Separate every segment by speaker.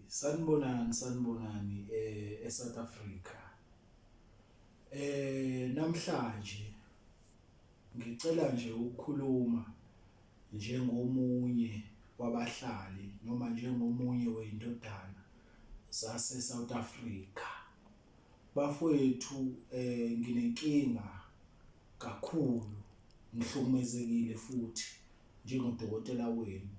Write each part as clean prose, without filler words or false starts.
Speaker 1: Sanibonani, sanibonani eSouth Africa. Namhlanje ngicela nje ukukhuluma njengomunye wabahlali noma njengomunye wey'ndodana zase-South Africa. Bafowethu nginenkinga kakhulu, ngihlukumezekile futhi njengodokotela wenu.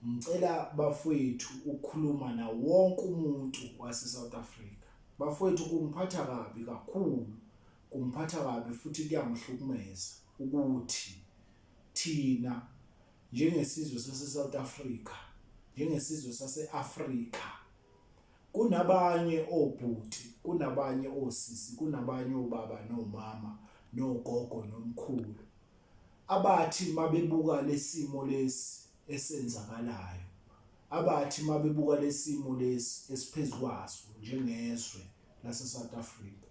Speaker 1: Ngicela bafwethu ukukhuluma nawo wonke umuntu wase-South Africa. Bafwethu kungiphatha kabi kakhulu, kungiphatha kabi futhi kuyangihlukumeza ukuthi thina njengesizwe sase-South Africa, njengesizwe sase-Afrika kunabanye obhuti, kunabanye osisi, kunabanye obaba nomama nogogo nomkhulu abathi mabebuka lesimo lesi esenzakalayo, abathi mabebuka lesimo lesi esiphezu kwaso njengezwe lase-South Africa,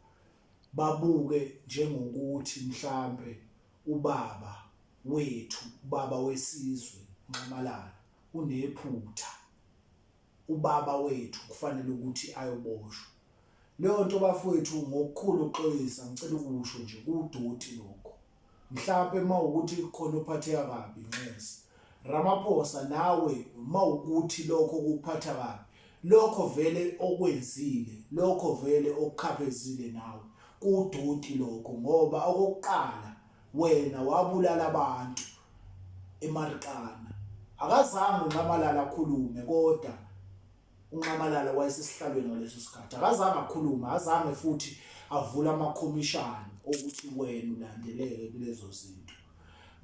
Speaker 1: babuke njengokuthi mhlampe ubaba wethu, ubaba wesizwe uNxamalala unephutha. Ubaba wethu kufanele ukuthi ayoboshwa. Leyo nto bafowethu ngokukhulu ukuxolisa ngicela ukusho nje kuwudoti lokho. Mhlampe mawukuthi kukhona ophatheka kabi nxese. Ramaphosa nawe mawukuthi lokho kukuphatha kabi lokho vele okwenzile lokho vele okukhaphezile nawe kuwudoti lokho ngoba okokuqala wena wabulala abantu eMarikana. Akazange uNxamalala akhulume kodwa uNxamalala wayesesihlalweni ngaleso sikhathi. Akazange akhulume, akazange futhi avule amakhomishani okuthi wena ulandeleke kulezo zinto.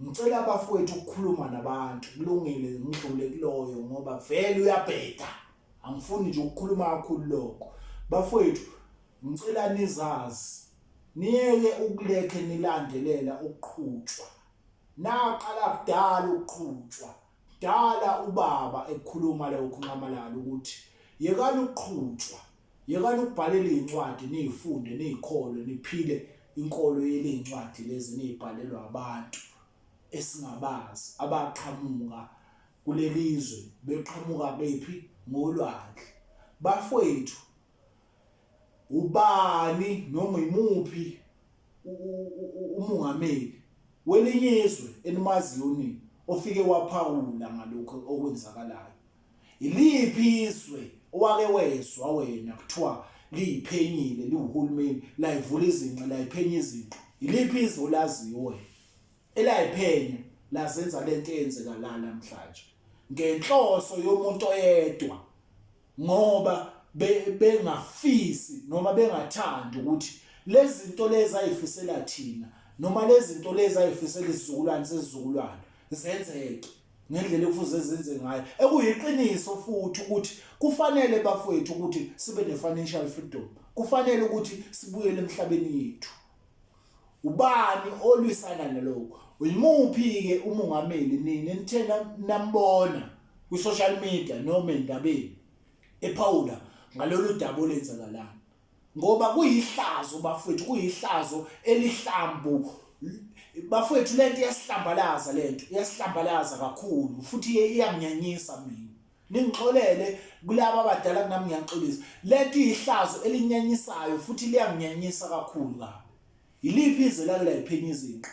Speaker 1: Ngicela abafowethu ukukhuluma nabantu, kulungile ngidlule kuloyo ngoba vele uyabheda. Angifuni nje ukukhuluma kakhulu lokho. Bafowethu ngicela nizazi niyeke ukulekhe nilandelela ukuqhutshwa. Naqala kudala ukuqhutshwa. Kudala ubaba ekukhuluma lokhu Nxamalala ukuthi yekani ukuqhutshwa, yekani ukubhalela iy'ncwadi niy'funde niy'kholwe niphile inkolo yeley'ncwadi lezi eniy'bhalelwa abantu esingabazi abaqhamuka kulelizwe beqhamuka kephi ngolwandle. Bafwethu ubani noma imuphi umongameli welinye izwe enimaziyo nini ofike waphawula ngalokho okwenzakalayo iliphi izwe owake wezwa wena kuthiwa liyiphenyile liwuhulumeni layivula izinqa layiphenya izinqa iliphi izwe olaziyo wena elayiphenya lazenza lento eyenzeka la namhlanje ngenhloso yomuntu oyedwa ngoba bengafisi noma bengathandi ukuthi lezi zinto lezi ayifisela thina noma lezi zinto lezi ayifisela isizukulwane sesizukulwane zenzeke ngendlela ekufuze zenze ngayo ekuyiqiniso futhi ukuthi kufanele bafowethu ukuthi sibe ne-financial freedom kufanele ukuthi sibuyele emhlabeni yethu Ubani olwisana nalokho? Uyimuphi-ke umongameli nina enithe nambona kwi-social media noma endabeni ephawula ngalolu daba olenzakalayo? Ngoba kuyihlazo bafowethu, kuyihlazo elihlambu bafowethu, lento iyasihlambalaza, lento iyasihlambalaza kakhulu futhi iyanginyanyisa mina. Ningixolele kulaba abadala kunami ngiyaxolisa. Lento iyihlazo elinyanyisayo futhi liyanginyanyisa kakhulu kabi. Yiliphi izwe lake layiphenya izinqa?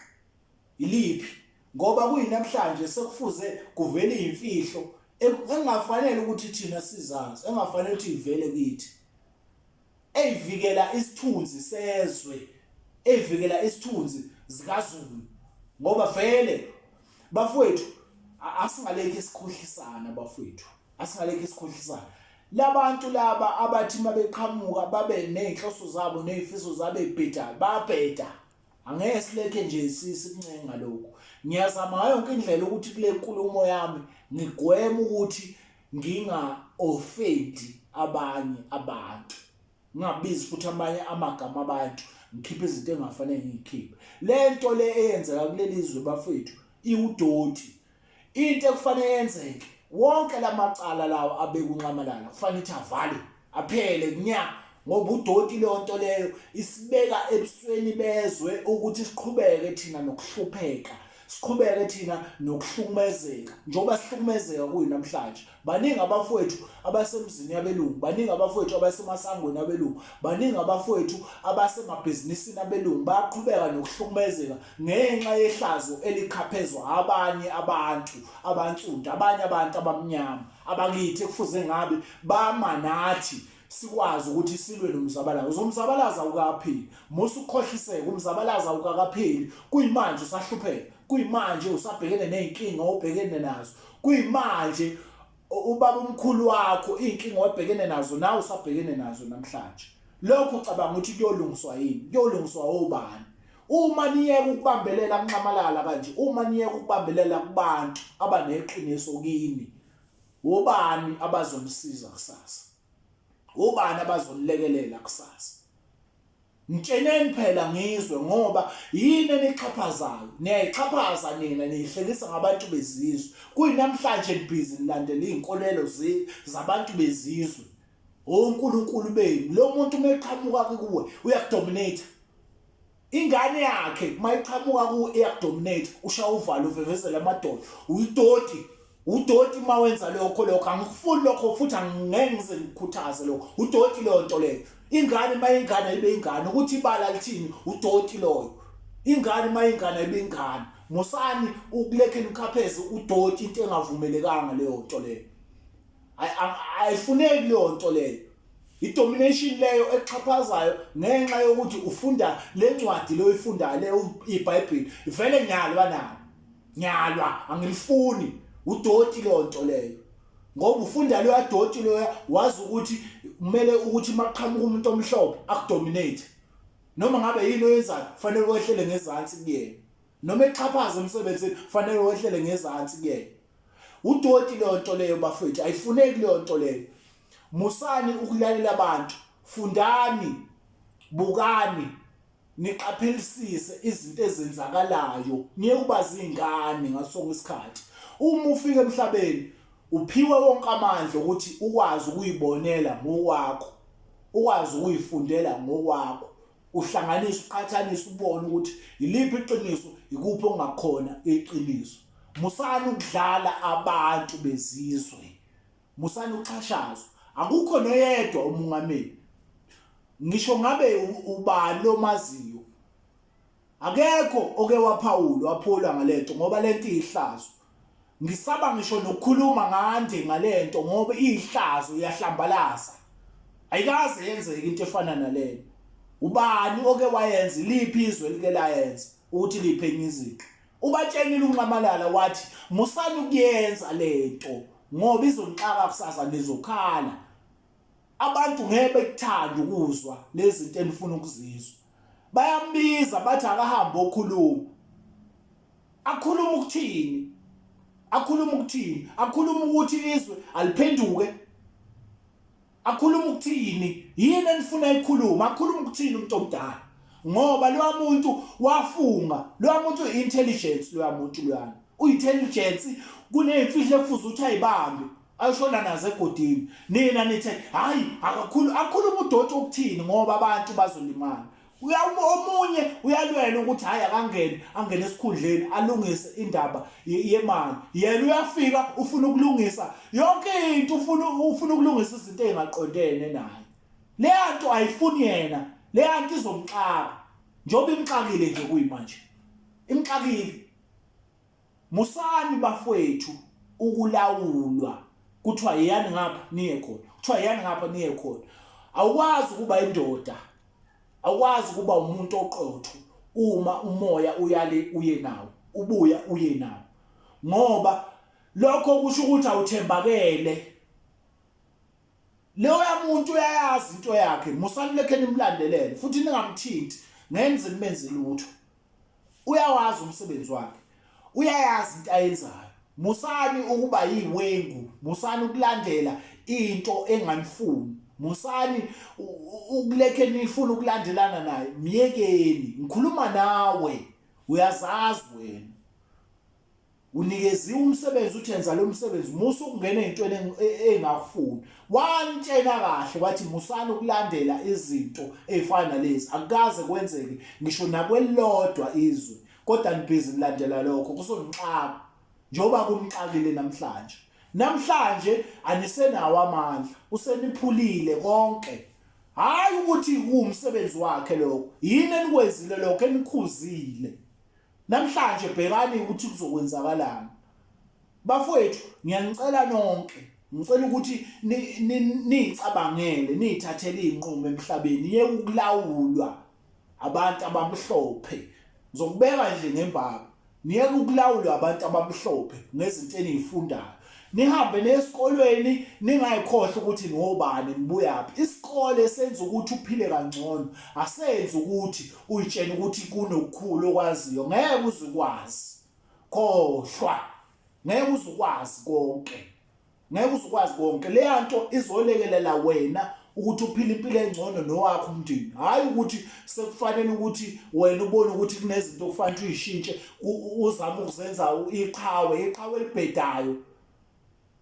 Speaker 1: Yiliphi? Ngoba kuyinamhlanje sekufuze kuvele imfihlo engafanele ukuthi thina sizazi, engafanele ukuthi ivele kithi. Eyivikela isithunzi sezwe, eyivikela isithunzi zikaZulu. Ngoba vele bafowethu asingalekhi sikhohlisana bafowethu, asingalekhi sikhohlisana. Labantu laba abathi mabeqhamuka babe nezinhloso zabo nezifiso zabo ezibhedayo, bayabheda. Angeke silekhe nje sikuncenga lokhu. Ngiyazama ngayo yonke indlela ukuthi kule nkulumo yami ngigweme ukuthi nginga-offendi abanye abantu. Ngingabizi futhi amanye amagama abantu, ngikhiphe izinto engingafanele ngiyikhiphe. Le nto le eyenzeka kuleli zwe bafethu iwudoti. Into ekufanele yenzeke wonke lamacala lawo abeka uNxamalala kufanele ukuthi avale aphele nya ngoba udoti leyo nto leyo isibeka ebusweni bezwe ukuthi siqhubeke thina nokuhlupheka. Siqhubeke thina nokuhlukumezeka njengoba sihlukumezeka kuyi namhlanje. Baningi abafowethu abasemzini yabelungu, baningi abafowethu abasemasangweni abelungu, baningi abafowethu abasemabhizinisini abelungu bayaqhubeka nokuhlukumezeka ngenxa yehlazo elikhaphezwa abanye abantu abansundu, abanye abantu abamnyama abakithi ekufuze ngabe bama nathi sikwazi ukuthi silwe nomzabalazo. Umzabalazo awukapheli, musa ukukhohliseka, umzabalazo awukakapheli, kuyimanje usahlupheka, kuyimanje usabhekene nezinkinga obhekene nazo, kuyimanje ubaba omkhulu wakho izinkinga obhekene nazo nawe usabhekene nazo namhlanje. Lokho ucabanga ukuthi kuyolungiswa yini? Kuyolungiswa obani? Uma niyeka ukubambelela kunxamalala kanje, uma niyeka ukubambelela kubantu abaneqiniso kini, Obani abazonisiza kusasa? Obani abazonilekelela kusasa? Ngitsheneni phela ngizwe ngoba yini enixhaphazayo? Niyayixhaphaza nina niyihlekisa ngabantu bezizwe. Kuyinamhlanje nibhizi nilandela izinkolelo zabantu bezizwe. ONkulunkulu benu. Lo muntu uma eqhamuka kuwe uyakudominate. Ingane yakhe mayiqhamuka ku iyakudominate ushaya uvalo uvevezela amadolo uyidoti udoti uma wenza lokho lokho angikufuni lokho futhi angeke ngize ngikukhuthaze lokho udoti leyo nto leyo ingane uma ingane ibe ingane ukuthi ibala lithini udoti loyo ingane uma ingane ibe ingane musani ukulekhe nikhapheze udoti into engavumelekanga leyo nto leyo ayifuneki leyo nto leyo idomination leyo exhaphazayo ngenxa yokuthi ufunda lencwadi leyo ifundayo leyo iBhayibheli vele ngiyalwa nalo ngiyalwa angilifuni udoti leyo nto leyo ngoba ufunda leyo doti leyo wazi ukuthi kumele ukuthi maqhamuka umuntu omhlophe akudominate noma ngabe yini oyenzayo kufanele wehlele ngezansi kuyena noma exhaphaza emsebenzini kufanele wehlele ngezansi kuyena Udoti leyo nto leyo bafethu, ayifuneki leyo nto leyo. Musani ukulalela abantu, fundani, bukani, niqaphelisise izinto ezenzakalayo, niye kuba zingane ngaso sonke isikhathi. Uma ufika emhlabeni uphiwe wonke amandla ukuthi ukwazi ukuyibonela ngokwakho, ukwazi ukuyifundela ngokwakho. Uhlanganise uqhathanise ubone ukuthi yiliphi iqiniso ikuphi okungakhona iqiniso. Musani ukudlala abantu bezizwe. Musani ukuxhashazwa. Akukho noyedwa umongameli. Ngisho ngabe ubani lomaziyo. Akekho oke waphawula waphawula ngalento ngoba lento iyihlazo. Ngisaba ngisho nokukhuluma ngande ngalento ngoba iyihlazo iyahlambalaza. Ayikaze yenzeke into efana nalena. Ubani oke wayenza iliphi izwe like layenza ukuthi liphenye izinto. Ubatshenile uNxamalala wathi musani ukuyenza lento ngoba izonixaka kusasa nizokhala. Abantu ngeke bekuthande ukuzwa lezi zinto enifuna ukuzizwa. Bayambiza bathi akahambe okhuluma. Akhuluma ukuthini? Akhuluma ukuthini? Akhuluma ukuthi izwe aliphenduke. Akhuluma ukuthini? Yini enifuna ikhuluma? Akhuluma ukuthini umuntu omdala? Ngoba loya muntu wafunga, loya muntu intelligence loya muntu loyana. Uintelligence kuneyimfihlo ekufuze ukuthi ayibambe. Ayoshona nazo egodini. Nina nithe hayi akakhulu akhuluma udoti ukuthini ngoba abantu bazolimala. Omunye uyalwela ukuthi hayi akangene angene esikhundleni alungise indaba yemali. Yena uyafika ufuna ukulungisa yonke into ufuna ufuna ukulungisa izinto ezingaqondene naye. Leya nto ayifuni yena, leya nto izomxaka. Njengoba imxakile nje kuyimanje. Imxakile. Musani bafwethu ukulawulwa kuthiwa yiyani ngapha niye khona kuthiwa yiyani ngapha niye khona awukwazi ukuba indoda awukwazi ukuba umuntu oqotho uma umoya uyale uye nawo ubuya uye nawo ngoba lokho kusho ukuthi awuthembakele leyo muntu uyayazi into yakhe musani lekhe nimlandelele futhi ningamthinti ngenze nimenze lutho Uyawazi umsebenzi wakhe. Uyayazi into ayenzayo. Musani ukuba yiwengu, musani ukulandela into enganifuni. Musani ukulekhe nifuna ukulandelana naye. Myekeni. Ngikhuluma nawe. Uyazazi wena. Unikeziwe umsebenzi uthi yenza lo msebenzi musa ukungena ezintweni engakufuni. Wantshena kahle wathi musani ukulandela izinto ezifana nalezi. Akukaze kwenzeke ngisho nakwelilodwa izwe. Kodwa nibhizi nilandela lokho kuzonixaka njengoba kumxakile namhlanje. Namhlanje anisenawo amandla, useniphulile konke. Hayi ukuthi kuwumsebenzi wakhe lokho. Yini enikwenzile lokho enikhuzile. Namhlanje bhekani ukuthi kuzokwenzakalani. Bafowethu ngiyanicela nonke ngicela ukuthi niyicabangele niyithathele izinqumo emhlabeni yeke ukulawulwa abantu abamhlophe ngizokubeka nje ngembaba niyeke ukulawulwa abantu abamhlophe ngezinto enizifundayo nihambe niye esikolweni ningayikhohlwa ukuthi niwobani nibuyaphi isikole senza ukuthi uphile kangcono asenzi ukuthi uyitshene ukuthi kunokukhulu okwaziyo ngeke uzukwazi khohlwa ngeke uzukwazi konke ngeke uzukwazi konke leya nto izolekelela wena ukuthi uphile impilo engcono nowakho umndeni hhayi ukuthi sekufanele ukuthi wena ubone ukuthi kunezinto okufanele uyishintshe uzame ukuzenza iqhawe iqhawe elibhedayo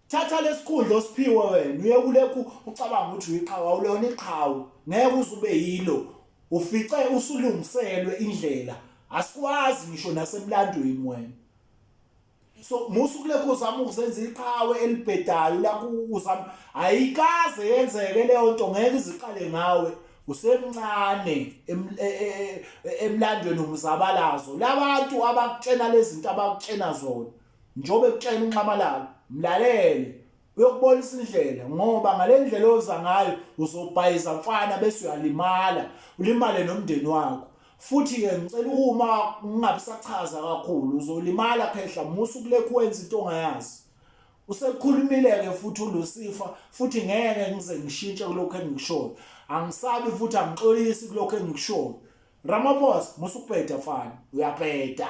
Speaker 1: thatha lesikhundla osiphiwe wena uye kulekhu ucabanga ukuthi uyiqhawe awulona iqhawe ngeke uze ube yilo ufice usulungiselwe indlela asikwazi ngisho nasemlandweni wena so musu kulekho uzama ukuzenza iqhawe elibhedayo la uzama ayikaze yenzeke leyo nto ngeke iziqale ngawe usemncane e, e, e, emlandweni umzabalazo labantu abakutshena lezinto abakutshena zona njengoba ekutshena unxamalala mlalele uyokubonisa indlela ngoba ngale ndlela oza ngayo uzobhayiza mfana bese uyalimala ulimale nomndeni wakho futhi ke ngicela ukuma ngingabi sachaza kakhulu uzolimala phehla musu kulekhu wenza into ongayazi usekhulumile ke futhi uLucifer futhi ngeke ngize ngishintshe kulokho engikushoyo angisabi futhi angixolisi kulokho engikushoyo Ramaphosa musu kubheda mfana uyabheda.